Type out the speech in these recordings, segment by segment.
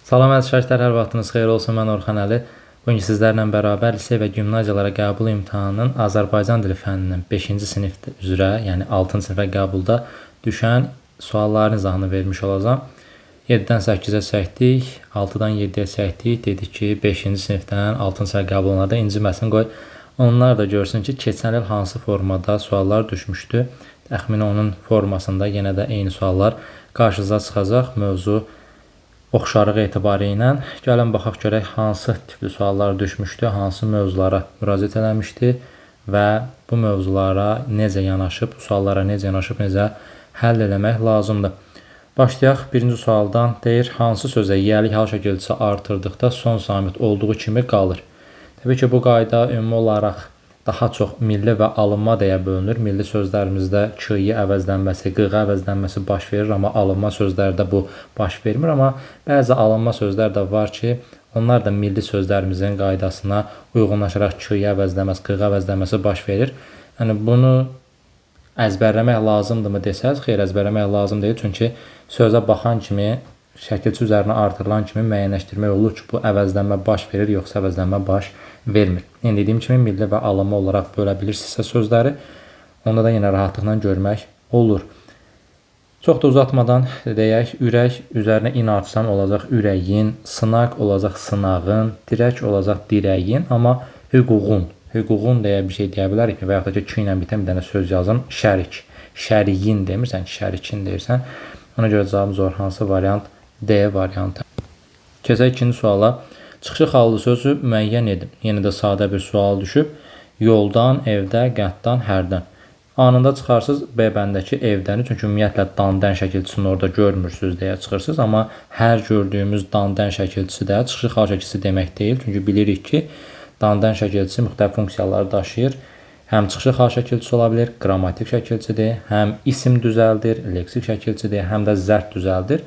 Salam əziz şagirdlər, hər vaxtınız xeyir olsun. Mən Orxan Əli. Bu gün sizlərlə bərabər lisey və gimnaziyalara qəbul imtahanının Azərbaycan dili fənnindən 5-ci sinif üzrə, yəni 6-cı sinifə qəbulda düşən sualların izahını vermiş olacağam. 7-dən 8-ə çəkdik, 6-dan 7-yə çəkdik. Dedik ki, 5-ci sinifdən 6-cı sinifə qəbul olanlarda inciməsin, qoy onlar da görsün ki, keçən il hansı formada suallar düşmüşdü. Təxmini onun formasında yenə də eyni suallar qarşınıza çıxacaq. Mövzu oxşarlığı etibarı ilə gəlin baxaq görək hansı tipli suallar düşmüşdü, hansı mövzulara müraciət eləmişdi və bu mövzulara necə yanaşıb, bu suallara necə yanaşıb, necə həll eləmək lazımdır. Başlayaq birinci sualdan. Deyir, hansı sözə yiyəlik hal şəkilçisi artırdıqda son samit olduğu kimi qalır? Təbii ki, bu qayda ümumi olaraq daha çox milli və alınma deyə bölünür. Milli sözlərimizdə k-yi əvəzlənməsi, q-ı əvəzlənməsi baş verir, amma alınma sözlərdə bu baş vermir. Amma bəzi alınma sözlər də var ki, onlar da milli sözlərimizin qaydasına uyğunlaşaraq k-yi əvəzləməsi, q-ı əvəzlənməsi baş verir. Yəni bunu əzbərləmək lazımdırmı desəz, xeyr, əzbərləmək lazım deyil. Çünki sözə baxan kimi, şəkilçi üzərinə artırılan kimi müəyyənləşdirmək olur ki, bu əvəzlənmə baş verir, yoxsa əvəzlənmə baş vermir. Yəni dediyim kimi milli və alınma olaraq bölə bilirsinizsə sözləri, onda da yenə rahatlıqla görmək olur. Çox da uzatmadan deyək, ürək üzərinə in artsam olacaq ürəyin, sınaq olacaq sınağın, dirək olacaq dirəyin, amma hüququn, hüququn deyə bir şey deyə bilərik mi? Və yaxud da ki, k ilə bitən bir dənə söz yazım, şərik. Şəriyin demirsən ki, şərikin deyirsən. Ona görə cavabımız olur hansı variant? D variantı. Keçək ikinci suala. Çıxışı xallı sözü müəyyən edin. Yenə də sadə bir sual düşüb. Yoldan, evdə, qəddan, hərdən. Anında çıxarsınız B bəndəki evdəni, çünki ümumiyyətlə dan-dən şəkilçisini orada görmürsünüz deyə çıxırsınız. Amma hər gördüyümüz dan-dən şəkilçisi də çıxışı xal şəkilçisi demək deyil. Çünki bilirik ki, dan-dən şəkilçisi müxtəlif funksiyaları daşıyır. Həm çıxışı xal şəkilçisi ola bilir, qrammatik şəkilçidir, həm isim düzəldir, leksik şəkilçidir, həm də zərf düzəldir.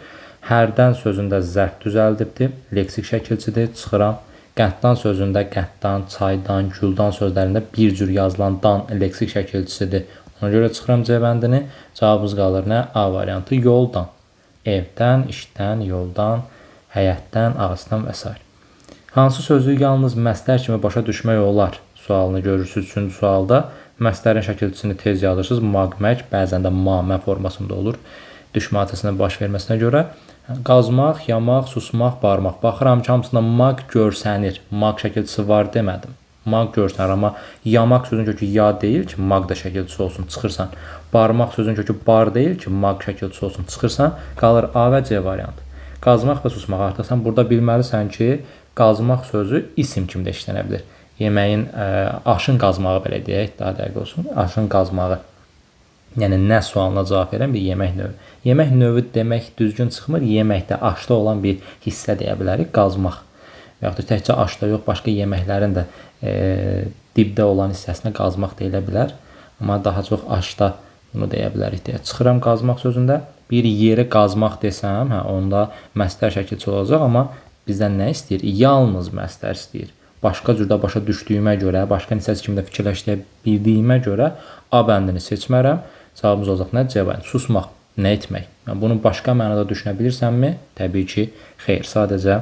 Hərdən sözündə zərf düzəldibdir, leksik şəkilçidir, çıxıram. Qəddan sözündə qəddan, çaydan, güldan sözlərində bir cür yazılan dan leksik şəkilçisidir. Ona görə çıxıram C bəndini. Cavabımız qalır nə? A variantı yoldan. Evdən, işdən, yoldan, həyətdən, ağacdan və s. Hansı sözü yalnız məstər kimi başa düşmək olar? Sualını görürsünüz üçüncü sualda. Məstərin şəkilçisini tez yazırsınız. Maq, mək, bəzən də ma, mə formasında olur. Düşmə hadisəsinin baş verməsinə görə. Qazmaq, yamaq, susmaq, barmaq. Baxıram ki, hamısında maq görsənir. Maq şəkilçisi var demədim. Maq görsənir, amma yamaq sözünün kökü ya deyil ki, maq da şəkilçisi olsun, çıxırsan. Barmaq sözünün kökü bar deyil ki, maq şəkilçisi olsun, çıxırsan. Qalır A və C variantı. Qazmaq və susmaq. Artıq sən burada bilməlisən ki, qazmaq sözü isim kimi də işlənə bilər. Yeməyin, aşın qazmağı belə deyək, daha dəqiq olsun. Aşın qazmağı. Yəni nə sualına cavab verən bir yemək növü. Yemək növü demək düzgün çıxmır. Yeməkdə, aşda olan bir hissə deyə bilərik, qazmaq. Və yaxud da təkcə aşda yox, başqa yeməklərin də dibdə olan hissəsinə qazmaq deyilə bilər. Amma daha çox aşda bunu deyə bilərik deyə. Çıxıram qazmaq sözündə. Bir yeri qazmaq desəm, onda məstər şəkilçi olacaq, amma bizdən nə istəyir? Yalnız məstər istəyir. Başqa cürdə başa düşdüyümə görə, başqa hissəsi kimi də fikirləşdirə bildiyimə görə A bəndini seçmərəm. Cavabımız olacaq nə? C variantı. Susmaq, nə etmək? Yəni, bunu başqa mənada düşünə bilirsənmi? Təbii ki, xeyr. Sadəcə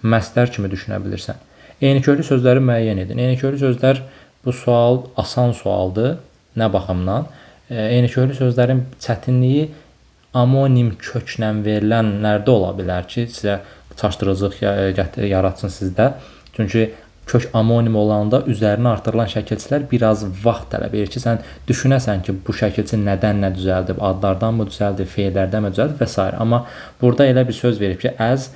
məstər kimi düşünə bilirsən. Eyniköklü sözləri müəyyən edin. Eyniköklü sözlər bu sual asan sualdır. Nə baxımdan? Eyniköklü sözlərin çətinliyi amonim köklə verilənlərdə ola bilər ki, sizə çaşdırıcılıq yaratsın sizdə. Çünki kök amonim olanda üzərinə artırılan şəkilçilər biraz vaxt tələb edir ki, sən düşünəsən ki, bu şəkilçi nədən nə düzəldib, adlardan mı düzəldib, feillərdən mi düzəldib və s. Amma burada elə bir söz verib ki, əz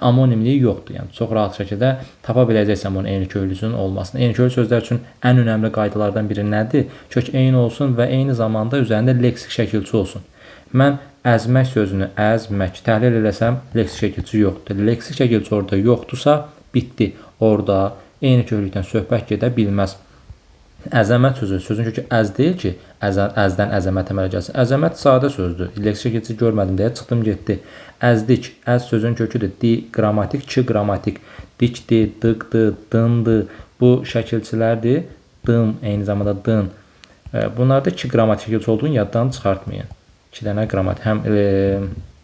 amonimliyi yoxdur. Yəni çox rahat şəkildə tapa biləcəksən bunun eyni köklüsünün olmasını. Eyni köklü sözlər üçün ən önəmli qaydalardan biri nədir? Kök eyni olsun və eyni zamanda üzərində leksik şəkilçi olsun. Mən əzmək sözünü əzmək təhlil eləsəm, leksik şəkilçi yoxdur. Leksik şəkilçi orada yoxdursa, bitdi. Orada eyni köklükdən söhbət gedə bilməz. Əzəmət sözü, sözün kökü əz deyil ki, əzdən əzəmət əmələ gəlsin. Əzəmət sadə sözdür. Leksik şəkilçi görmədim deyə çıxdım getdi. Əzdik, əz sözün köküdür. Di qrammatik, ç qrammatik. Dikdir, dıqdır, dındır. Bu şəkilçilərdir. Dım, eyni zamanda dın. Bunlarda iki qrammatik şəkilçi olduğunu yaddan çıxartmayın. İki dənə qrammatik. Həm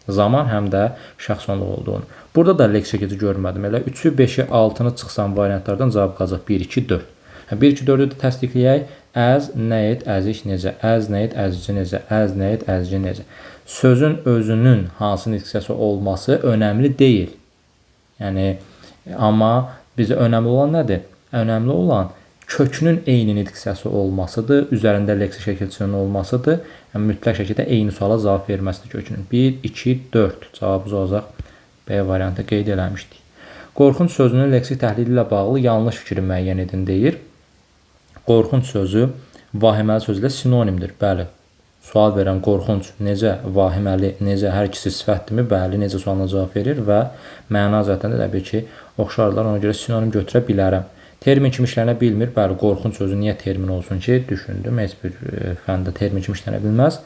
Zaman həm də şəxs onluq olduğunu. Burada da leksik şəkilçi görmədim. Elə 3-ü, 5-i, 6-nı çıxsam variantlardan cavab qalacaq 1, 2, 4. 1, 2, 4-ü də təsdiqləyək. Əz, nə et, əzik necə, əz, nə et, əzici necə, əz, nə et, əzici necə. Sözün özünün hansı nitq hissəsi olması önəmli deyil. Yəni, amma bizə önəmli olan nədir? Önəmli olan kökünün eyni nitq hissəsi olmasıdır, üzərində leksik şəkilçinin olmasıdır. Yəni, mütləq şəkildə eyni suala cavab verməsidir kökünün. 1, 2, 4 cavabımız olacaq. B variantı qeyd eləmişdik. Qorxunc sözünün leksik təhlili ilə bağlı yanlış fikri müəyyən edin deyir. Qorxunc sözü vahiməli sözü ilə sinonimdir. Bəli. Sual verən qorxunc necə, vahiməli necə, hər ikisi sifətdirmi? Bəli, necə sualına cavab verir və məna cəhətdən də təbii ki, oxşardılar. Ona görə sinonim götürə bilərəm. Termin kimi işlənə bilmir. Bəli, qorxunc sözü niyə termin olsun ki? Düşündüm, heç bir fəndə termin kimi işlənə bilməz.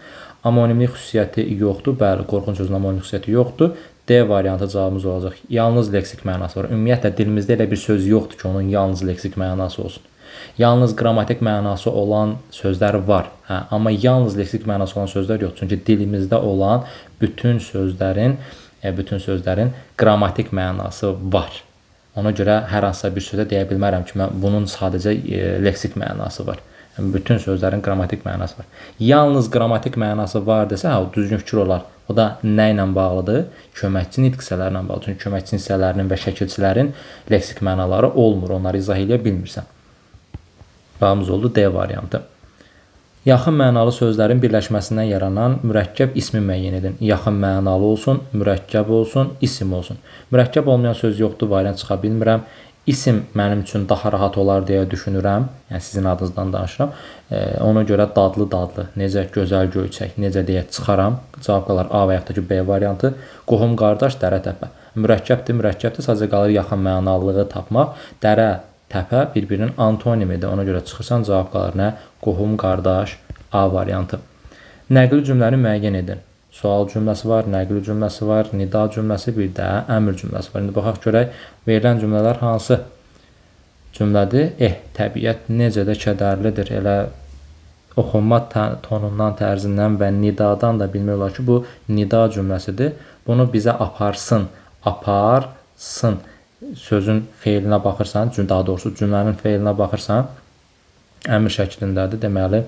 Amonimlik xüsusiyyəti yoxdur. Bəli, qorxunc sözünün amonimlik xüsusiyyəti yoxdur. D variantı cavabımız olacaq. Yalnız leksik mənası var. Ümumiyyətlə, dilimizdə elə bir söz yoxdur ki, onun yalnız leksik mənası olsun. Yalnız qrammatik mənası olan sözlər var. Hə, amma yalnız leksik mənası olan sözlər yox. Çünki dilimizdə olan bütün sözlərin qrammatik mənası var. Ona görə hər hansısa bir sözə deyə bilmərəm ki, mən bunun sadəcə leksik mənası var. Yəni, bütün sözlərin qrammatik mənası var. Yalnız qrammatik mənası var desə, hə, o düzgün fikir olar. O da nə ilə bağlıdır? Köməkçi nitq hissələrlə bağlıdır. Çünki köməkçi hissələrinin və şəkilçilərin leksik mənaları olmur. Onları izah eləyə bilmirsən. Cavabımız oldu D variantı. Yaxın mənalı sözlərin birləşməsindən yaranan mürəkkəb ismi müəyyən edin. Yaxın mənalı olsun, mürəkkəb olsun, isim olsun. Mürəkkəb olmayan söz yoxdur, variant çıxa bilmirəm. İsim mənim üçün daha rahat olar deyə düşünürəm. Yəni sizin adınızdan danışıram. Ona görə dadlı dadlı, necə gözəl göyçək, necə deyə çıxaram. Cavab qalar A və yaxud da ki B variantı. Qohum qardaş, dərə təpə. Mürəkkəbdir, mürəkkəbdir. Sadəcə qalır yaxın mənalılığı tapmaq. Dərə, təpə bir-birinin antonimidir. Ona görə çıxırsan, cavab qalır nə? Qohum qardaş, A variantı. Nəqli cümləni müəyyən edin. Sual cümləsi var, nəqli cümləsi var, nida cümləsi, bir də əmr cümləsi var. İndi baxaq görək, verilən cümlələr hansı cümlədir? Təbiət necə də kədərlidir. Elə oxunma tonundan, tərzindən və nidadan da bilmək olar ki, bu nida cümləsidir. Bunu bizə aparsın, aparsın. Sözün feilinə baxırsan, daha doğrusu cümlənin feilinə baxırsan, əmr şəklindədir. Deməli,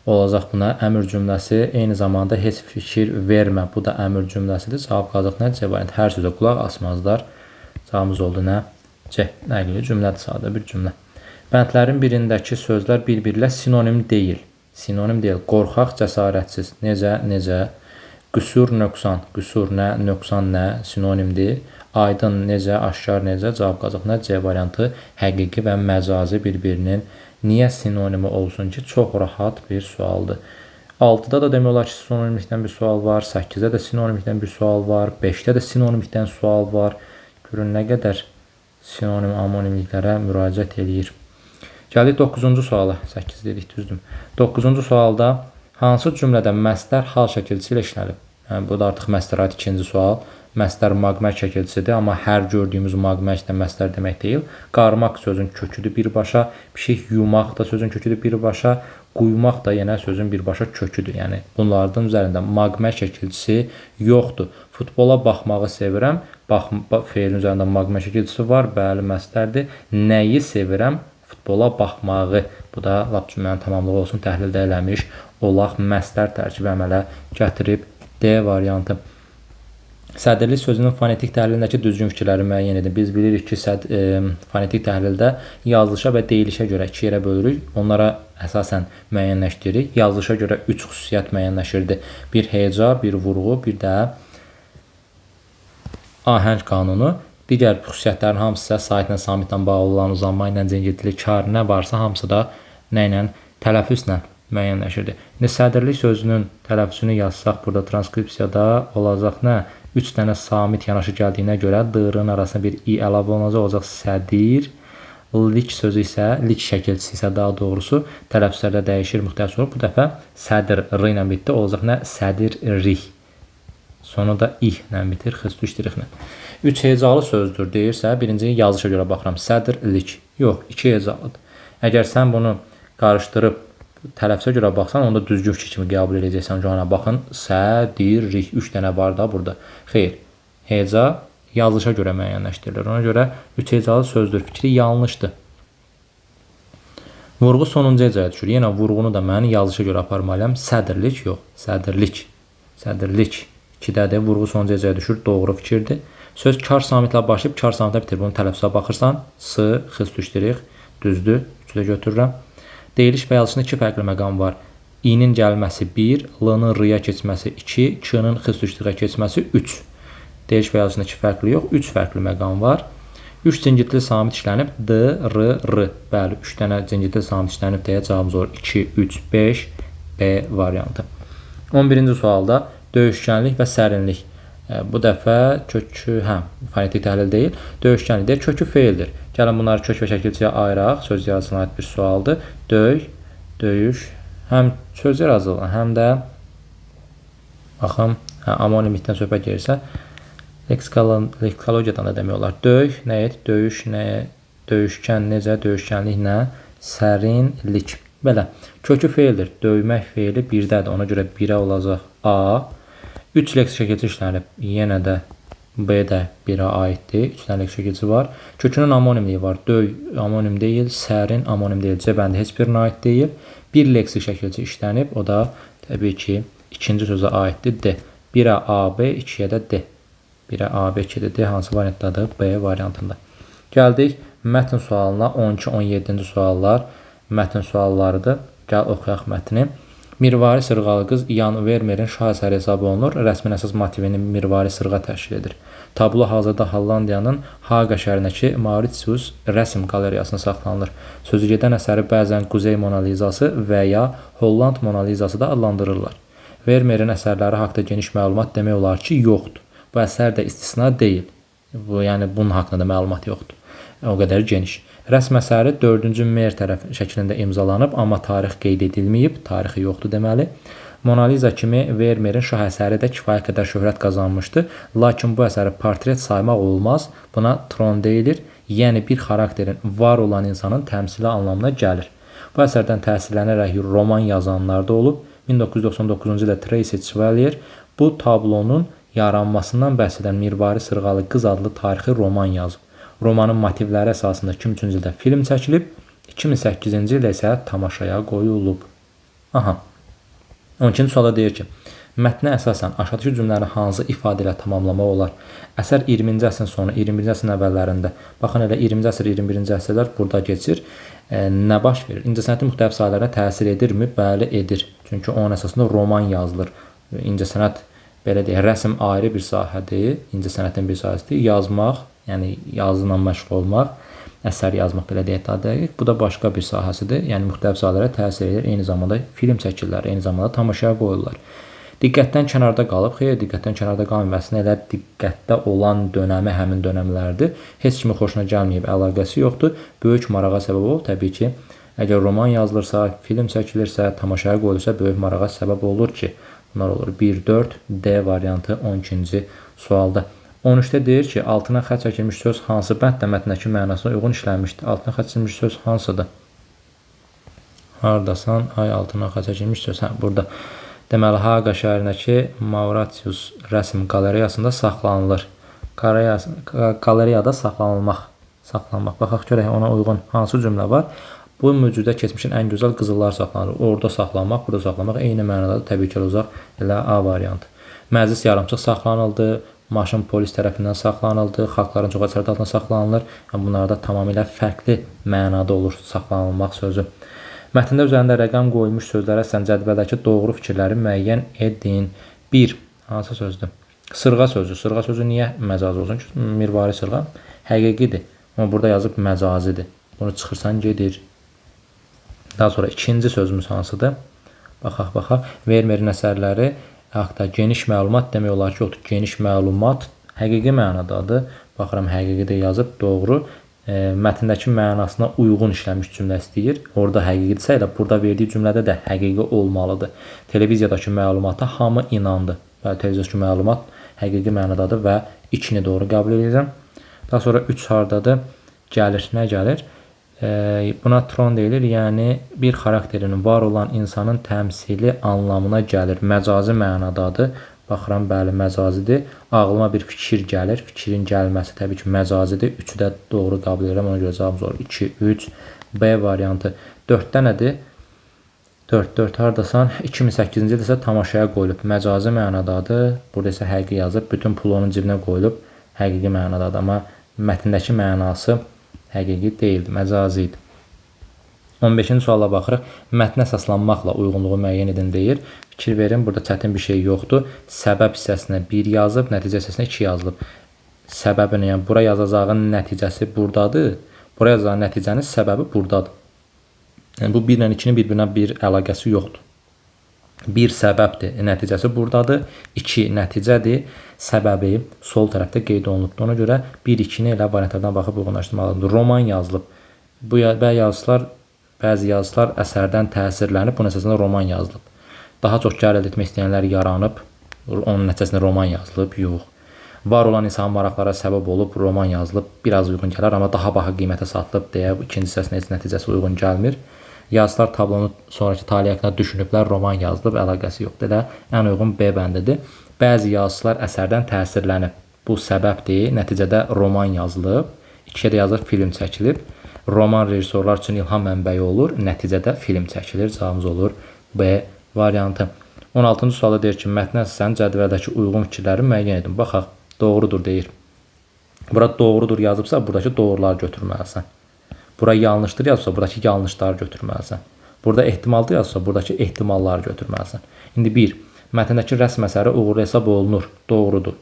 olacaq buna əmr cümləsi. Eyni zamanda heç fikir vermə. Bu da əmr cümləsidir. Cavab qalacaq nə? C variantı. Hər sözə qulaq asmazlar. Cavabımız oldu nə? C. Nəqli cümlədir, sadə bir cümlə. Bəndlərin birindəki sözlər bir-birilə sinonim deyil. Sinonim deyil. Qorxaq, cəsarətsiz. Necə, necə? Qüsur, nöqsan. Qüsur nə, nöqsan nə? Sinonimdir. Aydın necə, aşkar necə? Cavab qalacaq nə? C variantı. Həqiqi və məcazi bir-birinin niyə sinonimi olsun ki? Çox rahat bir sualdır. 6-da da demək olar ki, sinonimlikdən bir sual var. 8-də də sinonimlikdən bir sual var. 5-də də sinonimlikdən sual var. Görün nə qədər sinonim, amonimliklərə müraciət eləyir. Gəldik 9-cu suala. 8 dedik, düzdür. 9-cu sualda hansı cümlədə məstər hal şəkilçisi ilə işlənib? Yəni, bu da artıq məstərə aid ikinci sual. Məstər maqmək şəkilçisidir, amma hər gördüyümüz maqmək də məstər demək deyil. Qarmaq sözün köküdür birbaşa, pişik yumaq da sözün köküdür birbaşa, quymaq da yenə sözün birbaşa köküdür. Yəni bunlardan üzərində maqmək şəkilçisi yoxdur. Futbola baxmağı sevirəm. Bax, feilin üzərində maqmək şəkilçisi var, bəli, məstərdir. Nəyi sevirəm? Futbola baxmağı. Bu da lap cümlənin tamamlığı olsun, təhlildə eləmiş olaq, məstər tərkibi əmələ gətirib. D variantı. Sədrlik sözünün fonetik təhlilindəki düzgün fikirləri müəyyən edin. Biz bilirik ki, fonetik təhlildə yazılışa və deyilişə görə iki yerə bölürük. Onlara əsasən müəyyənləşdiririk. Yazılışa görə 3 xüsusiyyət müəyyənləşirdi. Bir heca, bir vurğu, bir də ahəng qanunu. Digər xüsusiyyətlərin hamısı isə saitlə, samitlə bağlı olan uzanma ilə, cingiltili, kar nə varsa hamısı da nə ilə? Tələffüzlə müəyyənləşirdi. İndi sədrlik sözünün tələffüzünü yazsaq burada transkripsiyada olacaq nə? 3 dənə samit yanaşı gəldiyinə görə d-rın arasına bir i əlavə olunacaq, olacaq sədir. Lik sözü isə, lik şəkilçisi isə daha doğrusu tələffüzlərdə dəyişir, müxtəlif olur. Bu dəfə sədir r ilə bitdi, olacaq nə? Sədir rik. Sonu da ih ilə bitir, xüstüşdiriklə. 3 hecalı sözdür deyirsə, birinci yazışa görə baxıram. Sədir lik. Yox, 2 hecalıdır. Əgər sən bunu qarışdırıb Tələffüzə görə baxsan, onda düzgün fikir kimi qəbul edəcəksən ki, ana baxın, sədirlik 3 dənə var da burada. Xeyr, heca yazılışa görə müəyyənləşdirilir. Ona görə 3 hecalı sözdür fikri yanlışdır. Vurğu sonuncu hecaya düşür. Yenə vurğunu da mən yazılışa görə aparmalıyam. Sədirlik yox, sədirlik. Sədirlik 2-dədir. Vurğu sonuncu hecaya düşür. Doğru fikirdir. Söz kar samitlə başlayıb kar samitlə bitir. Bunu tələffüzə baxırsan, S, X düşdürük. Düzdür. 3-ü də götürürəm. Deyiliş və yazılışında 2 fərqli məqam var. İ-nin gəlməsi 1, L-nın R-ya keçməsi 2, K-nın X düşdüyə keçməsi 3. Deyiliş və yazılışında 2 fərqli yox, 3 fərqli məqam var. 3 cingitli samit işlənib D, R, R. Bəli, 3 dənə cingitli samit işlənib deyə cavabımız olur. 2, 3, 5, B variantı. 11-ci sualda döyüşkənlik və sərinlik. Bu dəfə kökü, fonetik təhlil deyil, döyüşkənlik deyil, kökü feildir. Gəlin bunları kök və şəkilçiyə ayıraq. Söz yaradıcılığına aid bir sualdır. Döy, döyüş, həm söz yaradıcılığı, həm də baxın, amonimlikdən söhbət gedirsə, leksikologiyadan da demək olar. Döy, nə et? Döyüş, nə? Döyüşkən necə? Döyüşkənlik nə? Sərinlik. Belə. Kökü feildir. Döymək feili birdədir. Ona görə 1-ə olacaq A. 3 leksik şəkilçi işlənib. Yenə də B də 1-ə aiddir. 3 dənə leksik şəkilçi var. Kökünün amonimliyi var. Döy amonim deyil, sərin amonim deyil. C bəndi heç birinə aid deyil. Bir leksik şəkilçi işlənib. O da təbii ki, ikinci sözə aiddir. D. 1-ə A, B, 2-yə də D. 1-ə A, B, 2-də D hansı variantdadır? B variantında. Gəldik mətn sualına. 12-17-ci suallar mətn suallarıdır. Gəl oxuyaq mətni. Mirvari Sırğalı qız Yan Vermeerin şah əsəri hesab olunur. Rəsmin əsas motivini mirvari sırğa təşkil edir. Tablo hazırda Hollandiyanın Haqa şəhərindəki Mauritius rəsm qalereyasında saxlanılır. Sözü gedən əsəri bəzən Quzey Mona Lizası və ya Holland Mona Lizası da adlandırırlar. Vermeerin əsərləri haqda geniş məlumat demək olar ki, yoxdur. Bu əsər də istisna deyil. Bu, yəni bunun haqqında da məlumat yoxdur. O qədər geniş. Rəsm əsəri 4-cü Mer tərəf şəklində imzalanıb, amma tarix qeyd edilməyib, tarixi yoxdur deməli. Mona Lisa kimi Vermeerin şah əsəri də kifayət qədər şöhrət qazanmışdı. Lakin bu əsəri portret saymaq olmaz. Buna tron deyilir. Yəni bir xarakterin var olan insanın təmsili anlamına gəlir. Bu əsərdən təsirlənərək roman yazanlar da olub. 1999-cu ildə Tracy Chevalier bu tablonun yaranmasından bəhs edən Mirvari Sırğalı Qız adlı tarixi roman yazıb. Romanın motivləri əsasında 2003-cü ildə film çəkilib, 2008-ci ildə isə tamaşaya qoyulub. Aha. 12-ci sualda deyir ki, mətnə əsasən aşağıdakı cümləni hansı ifadə ilə tamamlamaq olar? Əsər 20-ci əsrin sonu, 21-ci əsrin əvvəllərində. Baxın elə 20-ci əsr, 21-ci əsrlər burada keçir. Nə baş verir? İncəsənətin müxtəlif sahələrinə təsir edirmi? Bəli, edir. Çünki onun əsasında roman yazılır. İncəsənət belə deyək, rəsm ayrı bir sahədir, incəsənətin bir sahəsidir. Yazmaq, yəni yazı ilə məşğul olmaq, əsər yazmaq belə deyək daha dəqiq. Bu da başqa bir sahəsidir. Yəni müxtəlif sahələrə təsir edir. Eyni zamanda film çəkirlər, eyni zamanda tamaşaya qoyurlar. Diqqətdən kənarda qalıb. Xeyr, diqqətdən kənarda qalmayıb. Əslində elə diqqətdə olan dönəmi həmin dönəmlərdir. Heç kimin xoşuna gəlməyib, əlaqəsi yoxdur. Böyük marağa səbəb olub. Təbii ki, əgər roman yazılırsa, film çəkilirsə, tamaşaya qoyulursa, böyük marağa səbəb olur ki, bunlar olur. 1, 4, D variantı 12-ci sualda. 13-də deyir ki, altına xətt çəkilmiş söz hansı bənddə mətndəki mənasına uyğun işlənmişdir? Altına xətt çəkilmiş söz hansıdır? Hardasan? Ay, altına xətt çəkilmiş söz. Hə, burada. Deməli, Haqa şəhərindəki Mauritius rəsm qalereyasında saxlanılır. Qalereyada saxlanılmaq. Saxlanmaq. Baxaq görək ona uyğun hansı cümlə var. Bu mövcuda keçmişin ən gözəl qızıllar saxlanılır. Orada saxlanmaq, burada saxlanmaq eyni mənadadır. Təbii ki, olacaq elə A variantı. Məclis yarımçıq saxlanıldı, maşın polis tərəfindən saxlanıldı, xalqların çox əsarəti altında saxlanılır. Yəni, bunlarda tamamilə fərqli mənada olur saxlanılmaq sözü. Mətndə üzərində rəqəm qoyulmuş sözlərə əsasən cədvəldəki doğru fikirləri müəyyən edin. 1. Hansı sözdür? Sırğa sözü. Sırğa sözü niyə məcazi olsun? Çünki mirvari sırğa həqiqidir. Amma burada yazıb məcazidir. Bunu çıxırsan gedir. Daha sonra ikinci sözümüz hansıdır? Baxaq, baxaq. Vermeerin əsərləri haqda geniş məlumat demək olar ki, yoxdur. Geniş məlumat həqiqi mənadadır. Baxıram, həqiqi də yazıb, doğru. Mətndəki mənasına uyğun işlənmiş cümlə istəyir. Orada həqiqidirsə, elə burada verdiyi cümlədə də həqiqi olmalıdır. Televiziyadakı məlumata hamı inandı. Bəli, televiziyadakı məlumat həqiqi mənadadır və 2-ni doğru qəbul edəcəm. Daha sonra 3 hardadır? Gəlir. Nə gəlir? Buna tron deyilir, yəni bir xarakterin var olan insanın təmsili anlamına gəlir. Məcazi mənadadır. Baxıram, bəli, məcazidir. Ağlıma bir fikir gəlir. Fikrin gəlməsi təbii ki, məcazidir. 3-ü də doğru qəbul edirəm. Ona görə cavabımız olur. 2, 3, B variantı. 4-də nədir? 4, 4 hardasan? 2008-ci ildə isə tamaşaya qoyulub. Məcazi mənadadır. Burada isə həqiqi yazıb. Bütün pulu onun cibinə qoyulub. Həqiqi mənadadır. Amma mətndəki mənası həqiqi deyildi, məcazi idi. 15-ci suala baxırıq. Mətnə əsaslanmaqla uyğunluğu müəyyən edin deyir. Fikir verin, burada çətin bir şey yoxdur. Səbəb hissəsinə 1 yazıb, nəticə hissəsinə 2 yazılıb. Səbəbini, yəni bura yazacağın nəticəsi buradadır. Bura yazacağın nəticənin səbəbi buradadır. Yəni bu 1 ilə 2-nin bir-birinə bir əlaqəsi yoxdur. 1 səbəbdir, nəticəsi buradadır. 2 nəticədir, səbəbi sol tərəfdə qeyd olunubdur. Ona görə 1, 2-ni elə variantlardan baxıb uyğunlaşdırmalıdır. Roman yazılıb. Bu bəzi yazıçılar əsərdən təsirlənib, bunun əsasında roman yazılıb. Daha çox gəlir əldə etmək istəyənlər yaranıb, onun nəticəsində roman yazılıb, yox. Var olan insanın maraqlara səbəb olub, roman yazılıb, biraz uyğun gələr, amma daha baha qiymətə satılıb deyə ikinci hissəsinə heç nəticəsi uyğun gəlmir. Yazıçılar tablonu sonraki taleyi haqqında düşünüblər, roman yazılıb, əlaqəsi yoxdur. Elə ən uyğun B bəndidir. Bəzi yazıçılar əsərdən təsirlənib. Bu səbəbdir. Nəticədə roman yazılıb, 2-yə də yazılır, film çəkilib. Roman rejissorlar üçün ilham mənbəyi olur. Nəticədə film çəkilir. Cavabımız olur B variantı. 16-cı sualda deyir ki, mətnə əsasən cədvəldəki uyğun fikirləri müəyyən edin. Baxaq, doğrudur deyir. Bura doğrudur yazıbsa, buradakı doğruları götürməlisən. Bura yanlışdır yazıbsa, buradakı yanlışları götürməlisən. Burada ehtimaldır yazıbsa, buradakı ehtimalları götürməlisən. İndi 1. Mətndəki rəsm əsəri uğurlu hesab olunur. Doğrudur.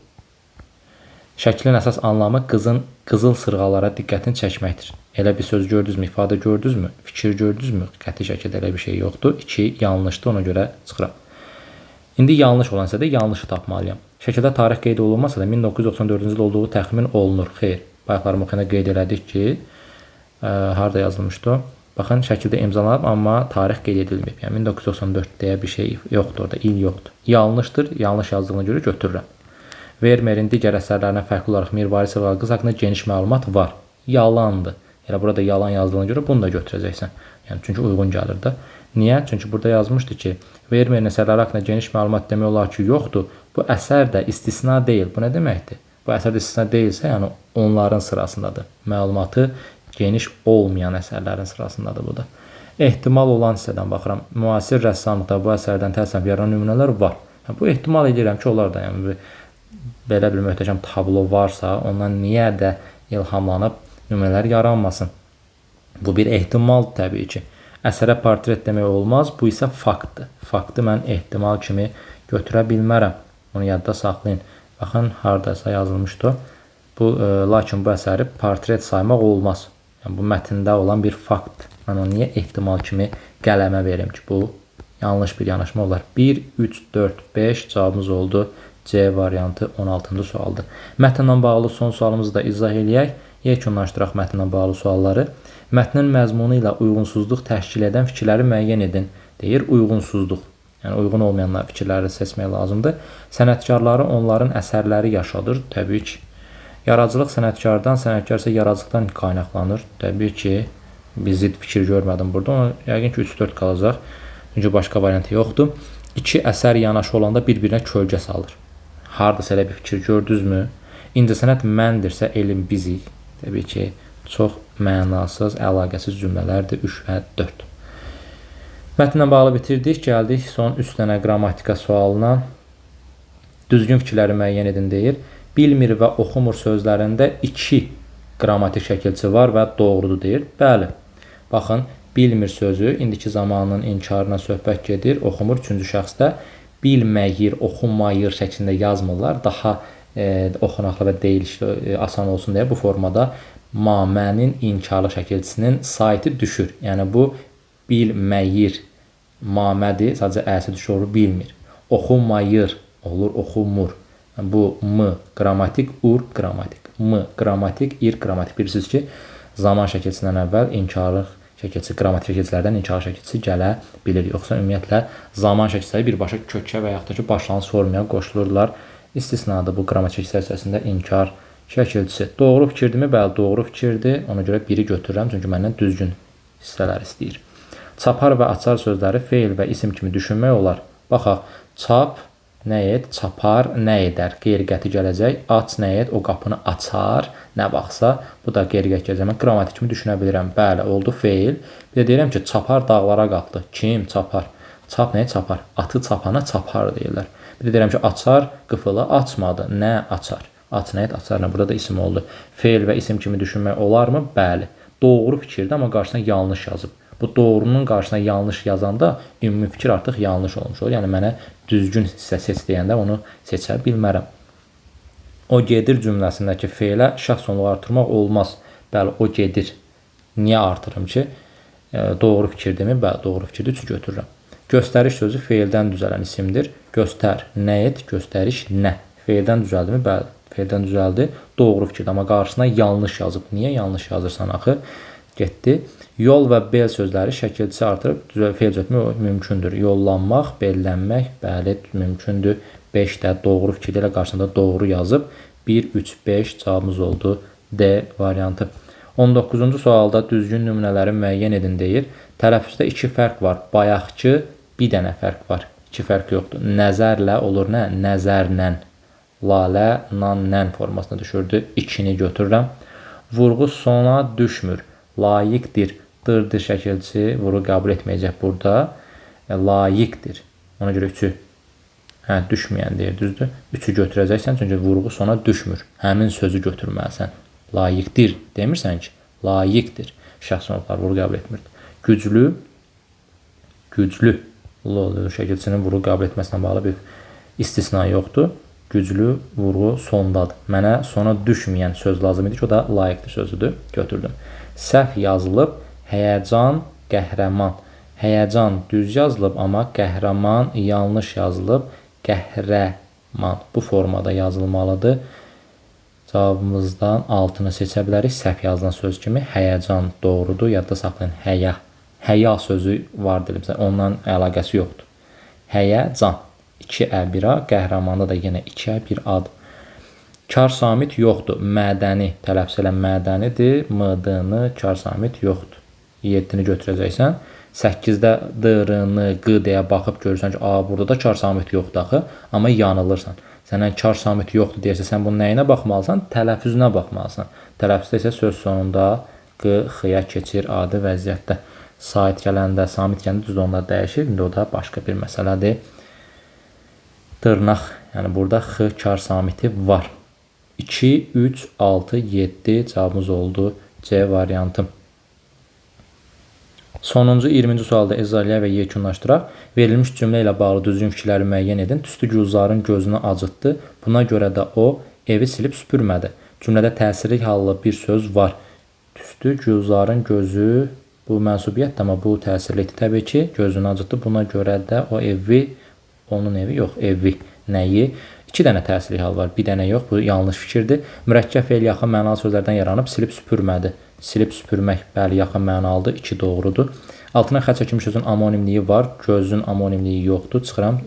Şəklin əsas anlamı qızın qızıl sırğalara diqqətini çəkməkdir. Elə bir söz gördünüzmü, ifadə gördünüzmü, fikir gördünüzmü? Qəti şəkildə elə bir şey yoxdur. 2 yanlışdır, ona görə çıxıram. İndi yanlış olan hissədə yanlışı tapmalıyam. Şəkildə tarix qeyd olunmasa da 1994-cü il olduğu təxmin olunur. Xeyr, bayaqlarım oxuyanda qeyd elədik ki, harda yazılmışdı? Baxın, şəkildə imzalanıb, amma tarix qeyd edilməyib. Yəni 1994 deyə bir şey yoxdur orada, il yoxdur. Yanlışdır, yanlış yazdığına görə götürürəm. Vermeerin digər əsərlərinə fərqli olaraq Mirvari Sırğalı qız haqqında geniş məlumat var. Yalandır. Elə burada yalan yazdığına görə bunu da götürəcəksən. Yəni çünki uyğun gəlir də. Niyə? Çünki burada yazmışdı ki, Vermeerin əsərləri haqqında geniş məlumat demək olar ki, yoxdur. Bu əsər də istisna deyil. Bu nə deməkdir? Bu əsər də istisna deyilsə, yəni onların sırasındadır. Məlumatı geniş olmayan əsərlərin sırasındadır bu da. Ehtimal olan hissədən baxıram. Müasir rəssamlıqda bu əsərdən təsirlənib yaranan nümunələr var. Yəni, bu ehtimal edirəm ki, onlar da yəni belə bir möhtəşəm tablo varsa, ondan niyə də ilhamlanıb nümunələr yaranmasın? Bu bir ehtimal təbii ki. Əsərə portret demək olmaz. Bu isə faktdır. Faktı mən ehtimal kimi götürə bilmərəm. Onu yadda saxlayın. Baxın, hardasa yazılmışdı. Bu, lakin bu əsəri portret saymaq olmaz. Yəni, bu mətndə olan bir faktdır. Mən onu niyə ehtimal kimi qələmə verim ki, bu yanlış bir yanaşma olar. 1, 3, 4, 5 cavabımız oldu. C variantı 16-cı sualdır. Mətnlə bağlı son sualımızı da izah eləyək. Yekunlaşdıraq mətnlə bağlı sualları. Mətnin məzmunu ilə uyğunsuzluq təşkil edən fikirləri müəyyən edin. Deyir, uyğunsuzluq. Yəni, uyğun olmayan fikirləri seçmək lazımdır. Sənətkarları onların əsərləri yaşadır. Təbii ki, yaradıcılıq sənətkardan, sənətkar isə yaradıcılıqdan qaynaqlanır. Təbii ki, bir zid fikir görmədim burada. Ona yəqin ki, 3-4 qalacaq. Çünki başqa variantı yoxdur. İki əsər yanaşı olanda bir-birinə kölgə salır. Haradasa elə bir fikir gördünüzmü? İncəsənət məndirsə, elm bizik. Təbii ki, çox mənasız, əlaqəsiz cümlələrdir. 3 və 4. Mətnlə bağlı bitirdik. Gəldik son 3 dənə qrammatika sualına. Düzgün fikirləri müəyyən edin deyir. Bilmir və oxumur sözlərində 2 qrammatik şəkilçi var və doğrudur deyir. Bəli. Baxın, bilmir sözü indiki zamanın inkarına söhbət gedir. Oxumur 3-cü şəxsdə. Bilməyir, oxumayır şəklində yazmırlar. Daha oxunaqlı və deyilişli asan olsun deyə bu formada mamənin inkarlı şəkilçisinin saiti düşür. Yəni bu bilməyir mamədir, sadəcə əsi düşür, olur, bilmir. Oxumayır olur, oxumur. Yəni, bu m qrammatik, ur qrammatik. M qrammatik, ir qrammatik. Bilirsiniz ki, zaman şəkilçisindən əvvəl inkarlıq şəkilçisi, qrammatik şəkilçilərdən inkarlıq şəkilçisi gələ bilir. Yoxsa ümumiyyətlə zaman şəkilçiləri birbaşa kökə və yaxud da ki, başlanğıc formaya qoşulurlar. İstisnadır bu qrammatik şəkilçilər hissəsində inkar Şəkilçisi. Doğru fikirdirmi? Bəli, doğru fikirdir. Ona görə 1-i götürürəm, çünki məndən düzgün hissələr istəyir. Çapar və açar sözləri feil və isim kimi düşünmək olar. Baxaq, çap nə et? Çapar nə edər? Qeyri-qəti gələcək. Aç nə et? O qapını açar. Nə vaxtsa. Bu da qeyri-qəti gələcək. Mən qrammatik kimi düşünə bilirəm. Bəli, oldu feil. Bir də deyirəm ki, çapar dağlara qalxdı. Kim? Çapar. Çap nəyə çapar? Atı çapana çapar deyirlər. Bir də deyirəm ki, açar qıfılı açmadı. Nə açar? Aç nə et? Açar nə? Burada da isim oldu. Feil və isim kimi düşünmək olarmı? Bəli. Doğru fikirdir, amma qarşısına yanlış yazıb. Bu doğrunun qarşısına yanlış yazanda ümumi fikir artıq yanlış olmuş olur. Yəni mənə düzgün hissə seç deyəndə onu seçə bilmərəm. O gedir cümləsindəki feilə şəxs sonluğu artırmaq olmaz. Bəli, o gedir. Niyə artırım ki? Doğru fikirdirmi? Bəli, doğru fikirdir. 3-ü götürürəm. Göstəriş sözü feildən düzələn isimdir. Göstər, nə et? Göstəriş, nə? Feildən düzəldimi? Bəli, feildən düzəldi. Doğru fikirdir, amma qarşısına yanlış yazıb. Niyə yanlış yazırsan axı? Getdi. Yol və bel sözləri şəkilçisi artırıb feil düzəltmək mümkündür. Yollanmaq, bellənmək, bəli, mümkündür. 5 də doğru fikirdir. Elə qarşısında doğru yazıb. 1, 3, 5 cavabımız oldu. D variantı. 19-cu sualda düzgün nümunələri müəyyən edin deyir. Tələffüzdə 2 fərq var. Bayaqkı bir dənə fərq var. 2 fərq yoxdur. Nəzərlə olur nə? Nəzərlə. Lalə, nan, nən formasına düşürdü. 2-ni götürürəm. Vurğu sona düşmür. Layiqdir. Dırdır şəkilçisi vurğu qəbul etməyəcək burada. Layiqdir. Ona görə 3-ü düşməyən deyir, düzdür. 3-ü götürəcəksən, çünki vurğu sona düşmür. Həmin sözü götürməlisən. Layiqdir demirsən ki, layiqdir. Şəxs sonluqlar vurğu qəbul etmir. Güclü, güclü şəkilçisinin vurğu qəbul etməsinə bağlı bir istisna yoxdur. Güclü vurğu sondadır. Mənə sona düşməyən söz lazım idi ki, o da layiqdir sözüdür. Götürdüm. Səhv yazılıb, həyəcan, qəhrəman. Həyəcan düz yazılıb, amma qəhrəman yanlış yazılıb. Qəhrəman bu formada yazılmalıdır. Cavabımızdan altını seçə bilərik. Səhv yazılan söz kimi həyəcan doğrudur. Yadda saxlayın. Həya. Həya sözü var dilimizdə. Ondan əlaqəsi yoxdur. Həyəcan. 2 ə 1 a. Qəhrəmanda da yenə 2 ə 1 a-dır. Kar samit yoxdur. Mədəni tələffüz elən mədənidir. M, D, N kar samit yoxdur. 7-ni götürəcəksən. 8-də D, R, N, Q deyə baxıb görürsən ki, a, burada da kar samit yoxdur axı, amma yanılırsan. Səndən kar samit yoxdur deyirsə, sən bunun nəyinə baxmalısan? Tələffüzünə baxmalısan. Tələffüzdə isə söz sonunda Q, X-ya keçir adi vəziyyətdə. Sait gələndə, samit gələndə düz onlar dəyişir. İndi o da başqa bir məsələdir. Dırnaq, yəni burada X kar samiti var. 2, 3, 6, 7 cavabımız oldu C variantı. Sonuncu 20-ci sualda izah və yekunlaşdıraq. Verilmiş cümlə ilə bağlı düzgün fikirləri müəyyən edin. Tüstü Gülzarın gözünü acıtdı. Buna görə də o evi silib süpürmədi. Cümlədə təsirli hallı bir söz var. Tüstü Gülzarın gözü bu mənsubiyyətdir, amma bu təsirlidir təbii ki. Gözünü acıtdı. Buna görə də o evi, onun evi yox, evi nəyi? 2 dənə təsirli hal var, bir dənə yox. Bu yanlış fikirdir. Mürəkkəb feil yaxın mənalı sözlərdən yaranıb, silib süpürmədi. Silib süpürmək, bəli, yaxın mənalıdır. 2 doğrudur. Altına xətt çəkilmiş sözün amonimliyi var. Gözün amonimliyi yoxdur. Çıxıram,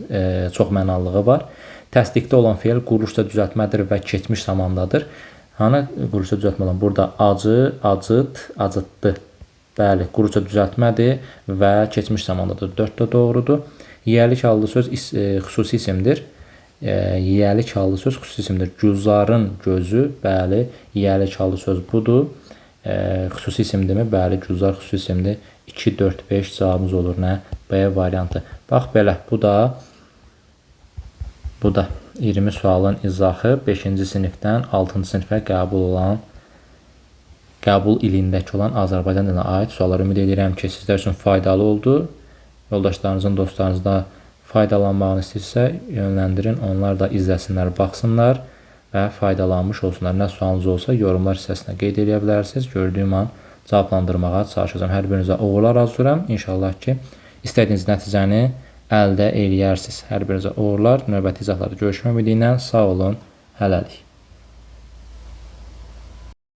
çox mənalılığı var. Təsdiqdə olan feil quruluşda düzəltmədir və keçmiş zamandadır. Hanı quruluşda düzəltmə olan? Burada acı, acıt, acıtdı. Bəli, quruluşda düzəltmədir və keçmiş zamandadır. 4 də doğrudur. Yiyəlik hallı söz xüsusi isimdir. Yiyəlik hallı söz xüsusi isimdir. Gülzarın gözü, bəli, yiyəlik hallı söz budur. Xüsusi isimdirmi? Bəli, Gülzar xüsusi isimdir. 2, 4, 5 cavabımız olur nə? B variantı. Bax belə, bu da 20 sualın izahı 5-ci sinifdən 6-cı sinifə qəbul ilindəki olan Azərbaycan dilinə aid suallar. Ümid edirəm ki, sizlər üçün faydalı oldu. Yoldaşlarınızın, dostlarınızın da faydalanmağını istəyirsə yönləndirin. Onlar da izləsinlər, baxsınlar və faydalanmış olsunlar. Nə sualınız olsa yorumlar hissəsinə qeyd edə bilərsiniz. Gördüyüm an cavablandırmağa çalışacağam. Hər birinizə uğurlar arzulayıram. İnşallah ki, istədiyiniz nəticəni əldə eləyərsiniz. Hər birinizə uğurlar. Növbəti izahlarda görüşmək ümidi ilə sağ olun. Hələlik.